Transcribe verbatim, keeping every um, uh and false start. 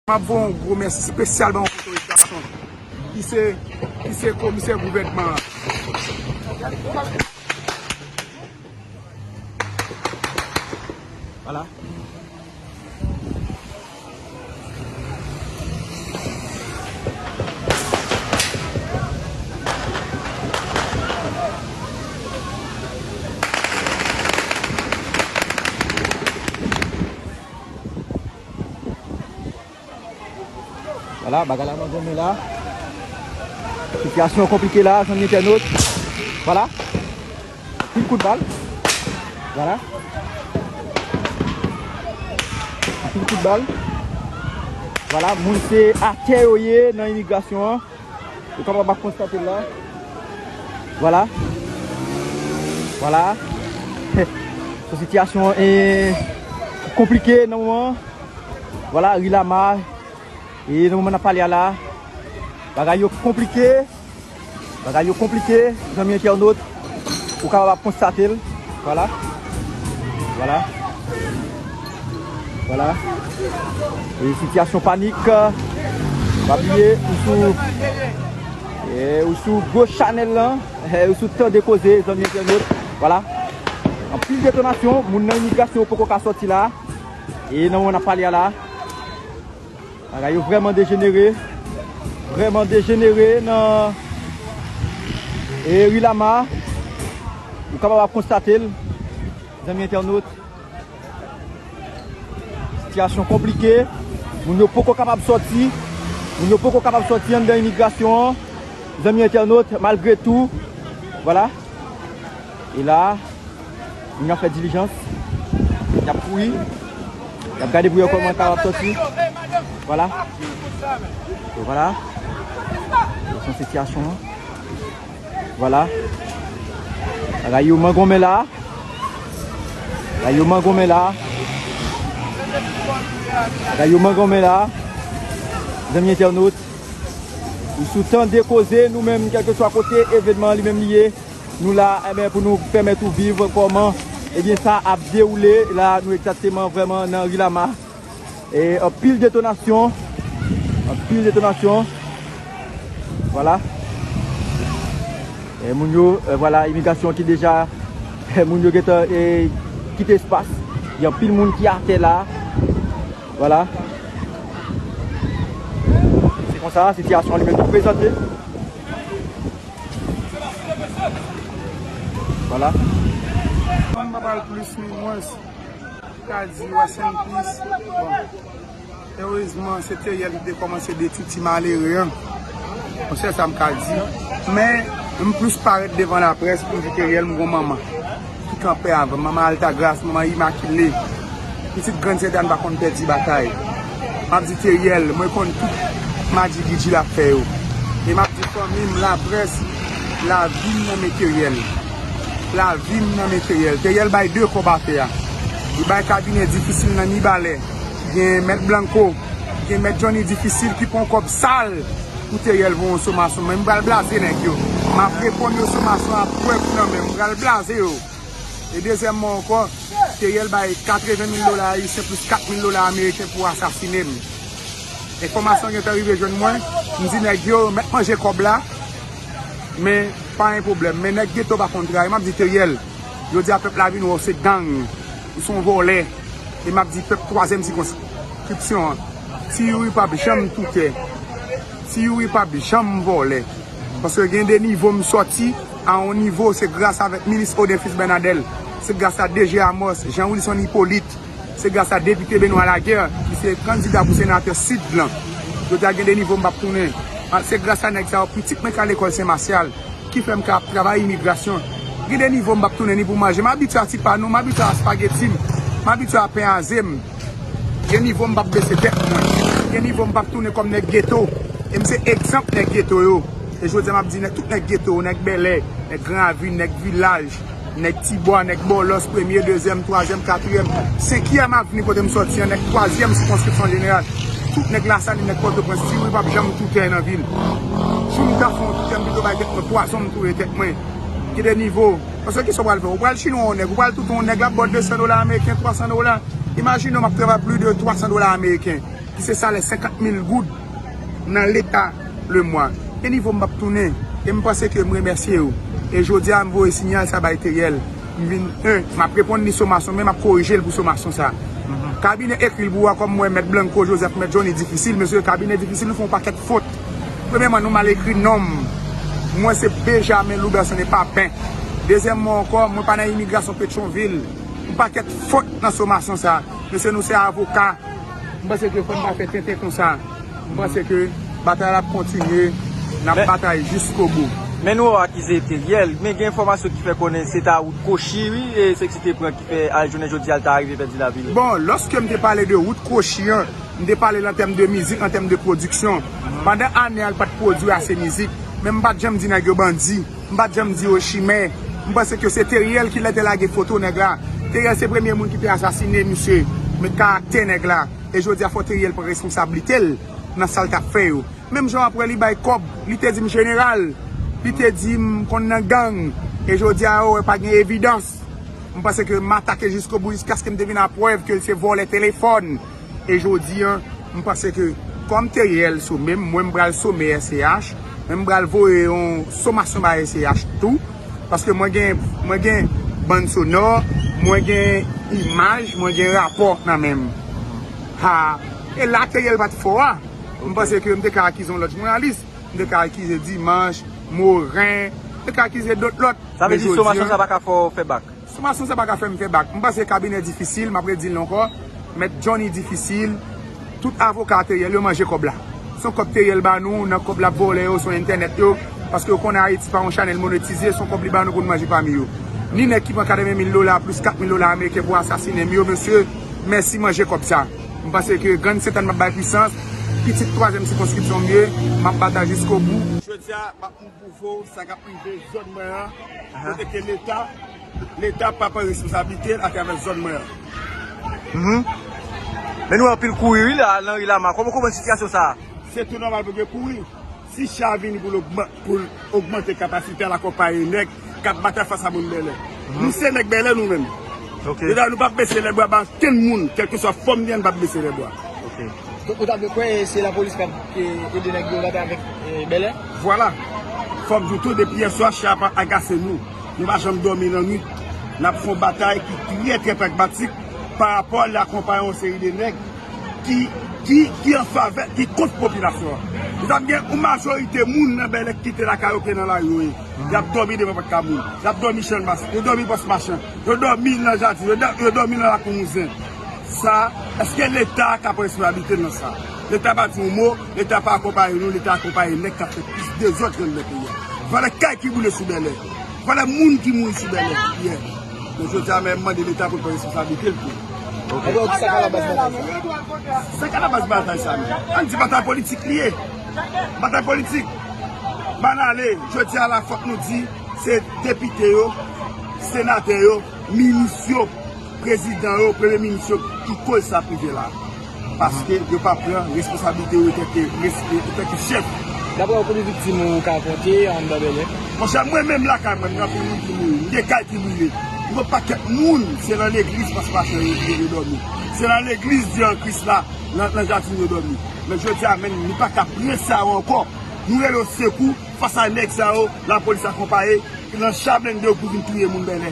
M ap voye yon gwo mèsi espesyal ba yon kote gason ki se, ki se komisè gouvènman an. Vwala. Vwala, bagay la nan gonmen la. Sitiyasyon konplike la, zanmi entènot. Vwala. Anpil kout bal. Vwala. Anpil kout bal. Vwala, moun se atè yo ye nan imigrasyon an. Ou kapab ap konstate l la. Vwala. Vwala. Se yon sitiyasyon, eh, konplike nan moman an. Vwala, ri Lama. E nan moman n ap pale a la, bagay yo konplike. Bagay yo konplike, zanmi entènot. Ou kapab ap konstate l. Vwala. Vwala. Vwala. E sitiyasyon panik. Pa bliye, ou sou, e, ou sou gwo chanèl lan. E, ou sou Tande Koze, zanmi entènot. Vwala. Anpil detonasyon, moun nan imigrasyon yo poko ka sòti la. E nan moman n ap pale a la. Bagay yo vrèman dejenere. Vrèman dejenere nan, e, ri Lama. Ou kapab ap konstate l, zanmi entènot. Sitiyasyon konplike. Moun yo poko kapab sòti. Moun yo poko kapab sòti anndan imigrasyon an. Zanmi entènot, malgre tou. Vwala. E la, moun yo ap fè dilijans. Y ap kouri. Y ap gade pou yo kòman yo kapab sòti. Vwala. E vwala. Se yon sitiyasyon. Vwala. Bagay yo mangonmen la. Bagay yo mangonmen la. Bagay yo mangonmen la. Zanmi entènot, ou sou Tande Koze, nou menm, kèlkeswa kote evènman li menm li ye, nou la, enben, pou nou pèmèt ou viv kòman, ebyen, sa ap dewoule. La, nou egzakteman vrèman nan ri Lama. E anpil detonasyon. Anpil detonasyon. Vwala. E moun yo, e, vwala, imigrasyon ki deja, e, moun yo gentan, e, kite espas. Gen anpil moun ki atè la. Vwala. Se konsa sitiyasyon an li menm tou prezante. Vwala. Mwen pa pral plis ni mwens. Ka di, rest in peace. Bon. Erezman, se Teriel ki te kòmanse detwi ti malere an. Bon, se sa m ka di. Men, m plis parèt devan laprès pou m di Teriel, m gon manman ki kanpe avè m. Manman Altagras, manman Imakile. Pitit Grann Sentàn pa konn pèdi batay. M ap di Teriel, mwen konn tout madjigidji l ap fè yo. E m ap di fanmi m, laprès, lavi m nan men Teriel. Lavi m nan men Teriel. Teriel bay de kòb atè a. Li bay kabinè difisil nan Mibalè. Gen Mèt Blanco, gen Mèt Johnny Difisil ki pran kòb sal pou Teriel voye yon somasyon. Men m pral blaze nèg yo. M ap reponn yo somasyon ap pwèv nan men m. M pral blaze yo. E dezyèmman ankò, Teriel bay katreven mil dola ayisyen plis kat mil dola ameriken pou asasinen m. Enfòmasyon gentan rive jwenn mwen, m di nèg yo mèt manje kòb la, men pa gen pwoblèm. Men nèg geto pa konn trayi, m ap di Teriel, jodi a pèp la vin wè w se gang, ou se yon vòlè. E m ap di pèp twazyèm sikonskripsyon an, Ti Youri p ap janm toutè. Ti Youri p ap janm vòlè. Paske gen de nivo m sòti, a yon nivo, se gras avèk minis Odin Fils Bernadel, se gras a D G Amos, Jean Wilson Hyppolite, se gras a depite Benoît Laguerre, ki se kandida pou senatè Sid lan. Jodi a gen de nivo m p ap tounen. A, se gras a nèg sa yo, pitit mwen k al lekòl Sen Masyal, ki fè m ka ap travay imigrasyon. Gen de nivo m p ap tounen ni pou manje. M abitye a ti panou, m abitye a espageti m, m abitye a pen a ze m. Gen nivo m p ap bese tèt mwen. Gen nivo m p ap tounen kòm nèg geto. E m se egzanp nèg geto yo. E jodi a m ap di nèg, tout nèg geto yo, nèg bèlè, nèg gran ravin, nèg vilaj, nèg tibwa, nèg bòlòs, premye, dezyèm, twazyèm, katriyèm, senkyèm avni kote m sòti an, nèg twazyèm sikonskripsyon jeneral. Tout nèg Lasalin, nèg Pòtoprens, Ti Youri p ap janm toutè nan vil. Jou m ta fè yon toutè, m pito bay tèt mwen pwazon, m touye tèt mwen. Gen de nivo. Paske kisa w pral fè? Ou pral chire yon nèg, ou pral toute yon nèg, l ap ba w de san dola ameriken, twa san dola. Imajine w, m ap travay plis de twa san dola ameriken. Se salè senkant mil goud nan Leta lemwa. E nivo m p ap tounen. E m panse ke m remèsye yo. E jodi a m voye siyal sa bay Teriel. M vin, en, m ap reponn li somasyon, men m ap korije l pou somasyon sa. Kabinè ekri l pou w a, kòm mwen, Mèt Blanco Joseph, Mèt Johnny Difisil, mesye, kabinè difisil, nou fè yon pakèt fot. Premyèman, nou mal ekri non m. Mwen se Benjamin Louberson e pa Ben. Dezyèmman ankò, mwen pa nan imigrasyon Petyonvil. Yon pakèt fot nan somasyon sa. Mesye, nou se avoka. M panse ke fò n pa fè tenten konsa. M panse ke batay la ap kontinye. N ap batay jiskobou. Men nou akize Teriel, men gen enfòmasyon ki fè konnen se ta wout Kochi, wi, e se ki te pran ki fè al jounen jodi a l ta rive pèdi lavi l. Bon, lòske m te pale de wout Kochi an, m te pale l an tèm de mizik, an tèm de pwodiksyon. Pandan ane a, l pa t pwodui ase mizik, men m pa t janm di nèg yo bandi. M pa t janm di yo chimè. M panse ke se Teriel ki lè te lage foto nèg la. Teriel se premye moun ki te asasine misye. Men karaktè nèg la. E jodi a fò Teriel pran responsablite l nan sa l t ap fè yo. Menm jan w ap wè li bay kòb, li te di m jeneral. Li te di m konn nan gang. E jodi a yo wè pa gen evidans. M panse ke m atake jiskobou jiskaske m te vin a prèv ke l se vòlè telefòn. E jodi a, m panse ke kòm Teriel some m, mwen m pral some S C H, men m pral voye yon somasyon bay S C H tou, paske mwen gen, mwen gen bann sonò, mwen gen imaj, mwen gen rapò nan men m. Ha, e la Teriel pa t fò a. M panse ke m te ka akize yon lòt jounalis, m te ka akize Dimanche, Morin, m te ka akize dòt lòt. Sa vle di somasyon sa pa ka fè w fè bak? Somasyon sa pa ka fè m fè bak. M panse kabinè difisil, m ap redi l ankò. Mèt Johnny difisil. Tout avoka Teriel yo manje kòb la. Se yon kòb Teriel ba nou, nan kòb l ap vòlè yo sou entènèt yo. Paske yo konnen Ayiti pa yon chanèl monetize, se yon kòb li ba nou pou n manje pami yo. Ni nèg ki pran katreven mil dola plis kat mil dola ameriken pou asasinen m yo, mesye, mèsi manje kòb sa. M panse ke grann Sentàn m ap bay pwisans, pitit twazyèm sikonskripsyon m ye, m ap batay jiskobou. Jodi a, m ap Pou vo sa k ap rive zòn mwen an, kote ke Leta, Leta pa pran responsablite l atravè zòn mwen an. Mhm. Men nou anpil kouri wi la, nan ri Lama. Kòman, kòman sitiyasyon sa a? Se tou nòmal pou gen kouri. Si che a vini pou l ogman-, pou l ogmante kapasite l akonpaye nèg k ap batay fas a moun Bèlè. Nou se nèg Bèlè nou menm. Ok. Leta nou p ap bese lèbra ba okenn moun, kèlkeswa fòm li an, nou p ap bese lèbra. Ok. Donk, ou ta vle kwè se lapolis k ap, e, ede nèg yo batay avèk, e, Bèlè? Vwala. Fò m di w tou, depi yèswa, che a pa agase nou. Nou pa janm dòmi nan nwit. N ap fè yon batay ki trè, trè pragmatik pa rapò l akonpaye yon seri de nèg ki, ki, ki an favè, ki kont popilasyon an. Nou t ap gen yon majorite moun nan Bèlè ki kite lakay yo, ki nan lari yo ye. Y ap dòmi devan pòt kay moun. Y ap dòmi Channmas. Yo dòmi Pòs Machan. Yo dòmi nan jaden. Yo dò-, yo dòmi nan lakou Mouzen. Sa, èske Leta ka pran responsablite l nan sa? Leta pa di yon mo, Leta pa akonpaye nou, Leta akonpaye nèg k ap fè plis dezòd nan peyi a. Valè kay ki boule sou Bèlè. Valè moun ki mouri sou Bèlè yè. Men jodi a, men m mande Leta pou l pran responsablite l tou. Ok. Alò, ki sa k alabaz batay sa? Sa k alabaz batay sa, men? Ann di batay politik li ye. Batay politik. Ban n ale, jodi a la, fòk nou di, se depite yo, senatè yo, minis yo, prezidan yo, premye minis yo ki koz sa ap rive la. Paske yo pa pran responsablite yo antanke res-, antanke chèf. Daprè w, konbyen viktim ou ka konte anndan Bèlè? Monchè, mwen menm lakay mwen, gen anpil moun ki mouri. M gen kay ki boule. M gen pakèt moun, se nan legliz Pòs Machan yo, yo, yo dòmi. Se nan legliz Di an Kris la, nan, nan jaden yo dòmi. Men jodi a, men, nou pa ka pran sa yo ankò. Nou rele yo sekou, fas a nèg sa yo, lapolis akonpaye, nan cha blende yo pou vin touye moun Bèlè.